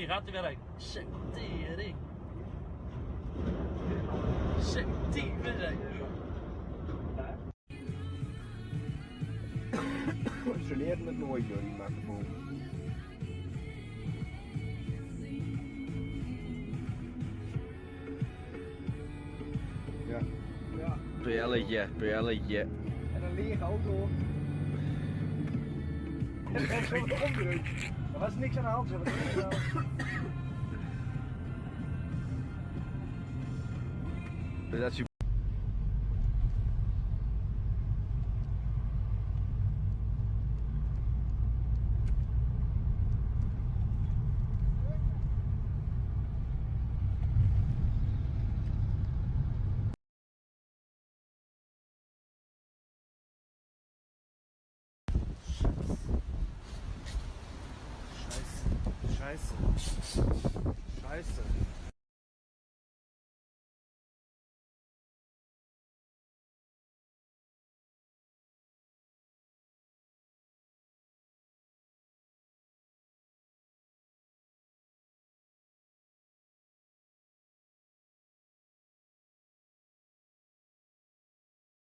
Die gaat er weer heen. Zo, tering. Zo, tering. Ze leren het nooit, joh, die makkenboom. Ja. Ja. Belletje, belletje. En een lege auto. En dat is zo'n onbreuk. Er was niks aan de hand. Ze hebben het niet gedaan. Dat is Scheiße. Scheiße. Scheiße.